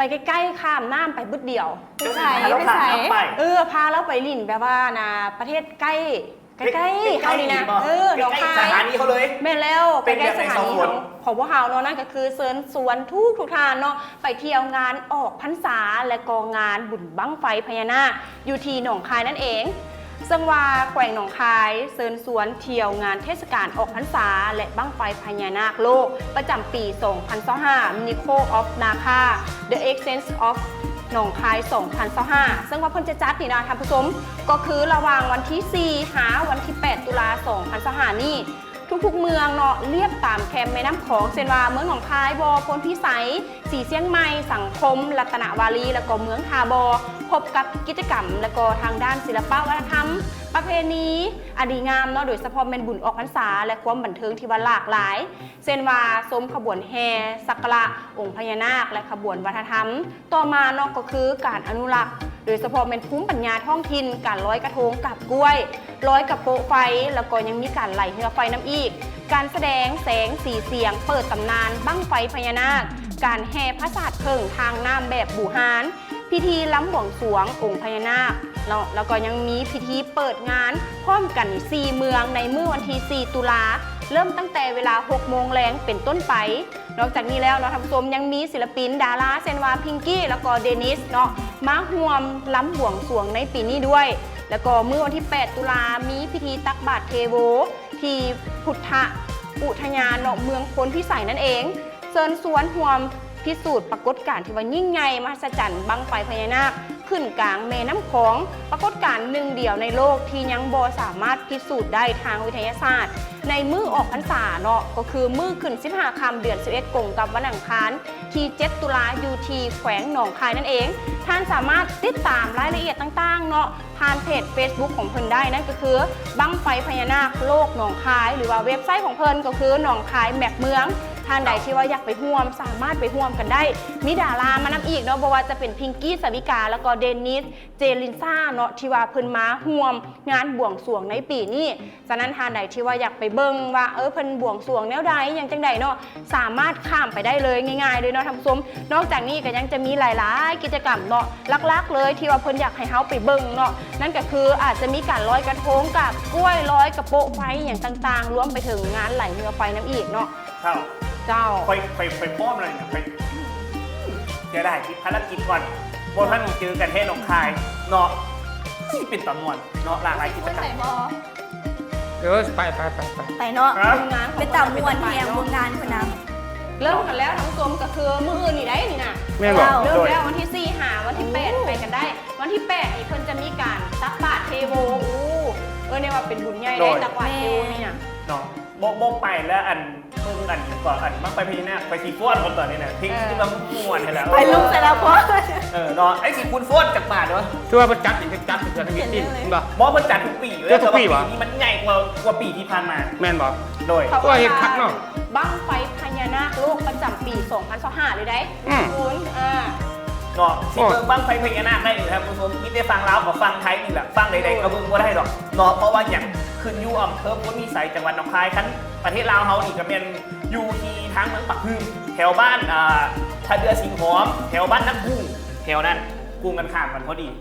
ປໃກ້ໆ ຂ້າມນ້ຳໄປບຶດດຽວ. ໄປໃສ? ໄປໃສ? ເອີ ພາລາວໄປຫຼິ້ນແບບວ່ານະ ປະເທດໃກ້ ໃກ້ໆ ໃກ້ໆ ເຮົານີ້ນະ. ເອີ ໜອງຄາຍ ໃກ້ໆ ສະຖານີເຮົາເລີຍ. ແມ່ນແລ້ວ ໃກ້ໆ ສະຖານີເຮົາ ຂອງພວກເຮົາເນາະ. ນັ້ນກໍຄືເຊີນຊວນທຸກໆທ່ານເນາະ ໄປທ່ຽວງານອອກພັນສາ ແລະກໍງານບຸນບັ້ງໄຟພະຍານາກ ຢູ່ທີ່ໜອງຄາຍນັ້ນເອງ. ເຊິ່ງວ່າແຂວງໜອງຄາຍເຊີນຊວນທ່ຽວງານເທດສະການອອກພັນສາ ແລະບັ້ງໄຟພະຍານາກໂລກປະຈຳປີສອງພັນຊາວຫ້າ Miracle of Nakha The Essence of ໜອງຄາຍສອງພັນຊາວຫ້າ ເຊິ່ງວ່າເພິ່ນຈະຈັດນີ້ນະທ່ານຜູ້ຊົມ ກໍຄືລະຫວ່າງວັນທີສີ່ຫາວັນທີແປດ ຕຸລາ ສອງພັນຊາວຫ້ານີ້ ທຸກໆເມືອງເນາະ ລຽບຕາມແຄມແມ່ນ້ຳຂອງ ເຊັ່ນວ່າ ເມືອງໜອງຄາຍບໍ ໂພນພິໄສ ສີຊຽງໃໝ່ ສັງຄົມ ລັດຕະນະວາລີ ແລ້ວກໍເມືອງທ່າບໍ ພົບກັບກິດຈະກຳ ແລ້ວກໍທາງດ້ານສິລະປະວັດທະນະທຳ ປະເພນີ ອັນດີງາມເນາະ ໂດຍສະເພາະແມ່ນບຸນອອກພັນສາ ແລະຄວາມບັນເທີງທີ່ວ່າຫຼາກຫຼາຍ ເຊັ່ນວ່າ ຊົມຂະບວນແຫ່ສັກກາລະອົງພະຍານາກ ແລະຂະບວນວັດທະນະທຳ. ຕໍ່ມາເນາະ ກໍຄືການອະນຸລັກ ໂດຍສະເພາະແມ່ນພູມປັນຍາທ້ອງຖິ່ນ, ການລອຍກະທົງ ກາບກ້ວຍ, ລອຍກະໂປະໄຟ ແລ້ວກໍຍັງມີການໄຫຼເຮືອໄຟນຳອີກ, ການສະແດງແສງສີສຽງ ເປີດຕຳນານບັ້ງໄຟພະຍານາກ, ການແຫ່ຜາສາດເຜິ້ງທາງນ້ຳແບບບູຮານ, ພິທີລຳບວງສວງອົງພະຍານາກເນາະ ແລ້ວກໍຍັງມີພິທີເປີດງານພ້ອມກັນສີ່ເມືອງໃນມື້ວັນທີສີ່ ຕຸລາ ເລີ່ມຕັ້ງແຕ່ເວລາຫົກໂມງແລງເປັນຕົ້ນໄປ. ນອກຈາກນີ້ແລ້ວເນາະທ່ານຜູ້ຊົມ ຍັງມີສິລະປິນດາລາ ເຊັ່ນວ່າ ພິງກີ້ ແລ້ວກໍເດນິສເນາະ ມາຮ່ວມລຳບວງສວງໃນປີນີ້ດ້ວຍ. ແລ້ວກໍມື້ວັນທີແປດ ຕຸລາ ມີພິທີຕັກບາດເທໂວ ທີ່ພຸດທະອຸທະຍານເນາະ ເມືອງໂພນພິໄສນັ້ນເອງ. ເຊີນຊວນຮ່ວມພິສູດປາກົດການທີ່ວ່າຍິ່ງໃຫຍ່ມະຫັດສະຈັນ ບັ້ງໄຟພະຍານາກຂຶ້ນກາງແມ່ນ້ຳຂອງ ປາກົດການໜຶ່ງດຽວໃນໂລກທີ່ຍັງບໍ່ສາມາດພິສູດໄດ້ທາງວິທະຍາສາດ ໃນມື້ອອກພັນສາເນາະ ກໍຄືມື້ຂຶ້ນສິບຫ້າຄ່ຳ ເດືອນສິບເອັດ ກົງກັບວັນອັງຄານທີເຈັດ ຕຸລາ ຢູ່ທີ່ແຂວງໜອງຄາຍນັ້ນເອງ. ທ່ານສາມາດຕິດຕາມລາຍລະອຽດຕ່າງໆເນາະ ຜ່ານເພຈເຟສບຸກຂອງເພິ່ນໄດ້ ນັ້ນກໍຄືບັ້ງໄຟພະຍານາກໂລກໜອງຄາຍ ຫຼືວ່າເວັບໄຊຂອງເພິ່ນກໍຄືໜອງຄາຍແມັບເມືອງ. ທ່ານໃດທີ່ວ່າຢາກໄປຮ່ວມ ສາມາດໄປຮ່ວມກັນໄດ້ ມີດາລາມານຳອີກເນາະ ບໍ່ວ່າຈະເປັນພິງກີ້ ສາວິກາ ແລ້ວກໍເດນິສ ເຈລິນຊາເນາະ ທີ່ວ່າເພິ່ນມາຮ່ວມງານບວງສວງໃນປີນີ້. ສະນັ້ນທ່ານໃດທີ່ວ່າຢາກໄປເບິ່ງວ່າ ເອີ ເພິ່ນບວງສວງແນວໃດ ຫຍັງຈັ່ງໃດເນາະ ສາມາດຂ້າມໄປໄດ້ເລີຍ ງ່າຍໆເລີຍເນາະທ່ານຜູ້ຊົມ. ນອກຈາກນີ້ກໍຍັງຈະມີຫຼາຍໆກິດຈະກຳເນາະ ຫຼັກໆເລີຍທີ່ວ່າເພິ່ນຢາກໃຫ້ເຮົາໄປເບິ່ງເນາະ ນັ້ນກໍຄືອາດຈະມີການລອຍກະທົງ ກາບກ້ວຍ ລອຍກະໂປະໄຟ ຫຍັງຕ່າງໆ ລວມໄປເຖິງງານໄຫຼເຮືອໄຟນຳອີກເນາະ. ເຈົ້າ ເຈົ້າ ຂ້ອຍ ຂ້ອຍ ຂ້ອຍພ້ອມແລ້ວນີ້ ຂ້ອຍ ເສຍດາຍຕິດພາລະກິດກ່ອນ ບໍ່ທັນໄດ້ເຈີກັນແທ້ໜອງຄາຍເນາະ. ເອີຍ ເປັນຕາມ່ວນເນາະ ຫຼາກຫຼາຍກິດຈະກຳ. ເອີ ໄປ ໄປ ໄປ ໄປ ໄປເນາະ ເປັນຕາມ່ວນແຮງ ເບິ່ງງານເພິ່ນນະ. ເລີ່ມກັນແລ້ວທ່ານຜູ້ຊົມ ກໍຄືມື້ອື່ນນີ້ໄດ໋ນີ້ນະ. ແມ່ນບໍ່? ເລີ່ມແລ້ວ ວັນທີສີ່ຫາວັນທີແປດ ໄປກັນໄດ້. ວັນທີແປດນີ້ເພິ່ນຈະມີການຕັກບາດເທໂວ. ໂອ້ ເອີ້ນໄດ້ວ່າເປັນບຸນໃຫຍ່ເດ້ ຕັກບາດເທໂວນີ້ນະເນາະ. ບໍ່ ບໍ່ໄປແລ້ວ ອັນ ເບິ່ງອັນ ກໍອັນບັ້ງໄຟພະຍານາກ ໄປຊິຟ້ອນກ່ອນຕອນນີ້ນະ ເພງ ເອີ ທີ່ວ່າມ່ວນຫັ້ນແຫຼະ ໄປລຸກໃສ່ລາວພອນ. ເອີເນາະ ໄອ້ຊິຄູນຟ້ອນຈັກບາດເດີ ຖືວ່າເພິ່ນຈັດນີ້ ເພິ່ນຈັດເທື່ອທຳອິດນີ້ ເຫັນບໍ່? ບໍ່ ເພິ່ນຈັດທຸກປີເລີຍ ແຕ່ວ່າປີນີ້ມັນໃຫຍ່ກວ່າ ກວ່າປີທີ່ຜ່ານມາ. ແມ່ນບໍ່? ໂດຍ ເພາະວ່າເຮັດຄັກເນາະ ບັ້ງໄຟພະຍານາກໂລກປະຈຳປີສອງພັນຊາວຫ້າເລີຍເດ້. ອືມ ເອີ ເນາະ ຊິເບິ່ງບັ້ງໄຟພະຍານາກໄດ້ນີ້ ທ່ານຜູ້ຊົມ ມີແຕ່ຝັ່ງລາວກັບຝັ່ງໄທນີ້ແຫຼະ ຝັ່ງໃດໆກໍເບິ່ງບໍ່ໄດ້ດອກເນາະ. ເພາະວ່າຫຍັງ? ຂຶ້ນຢູ່ອຳເພີໂພນພິໄສ ຈັງຫວັດໜອງຄາຍ. ຄັນປະເທດລາວເຮົານີ້ກໍແມ່ນຢູ່ທີ່ທາງເມືອງປາກຮືມ ແຖວບ້ານ ອ່າ ທ່າເຮືອສິງຫອມ ແຖວບ້ານນ້ຳຫຸ່ງ ແຖວນັ້ນ ກົງກັນຂ້າມກັນພໍດີ.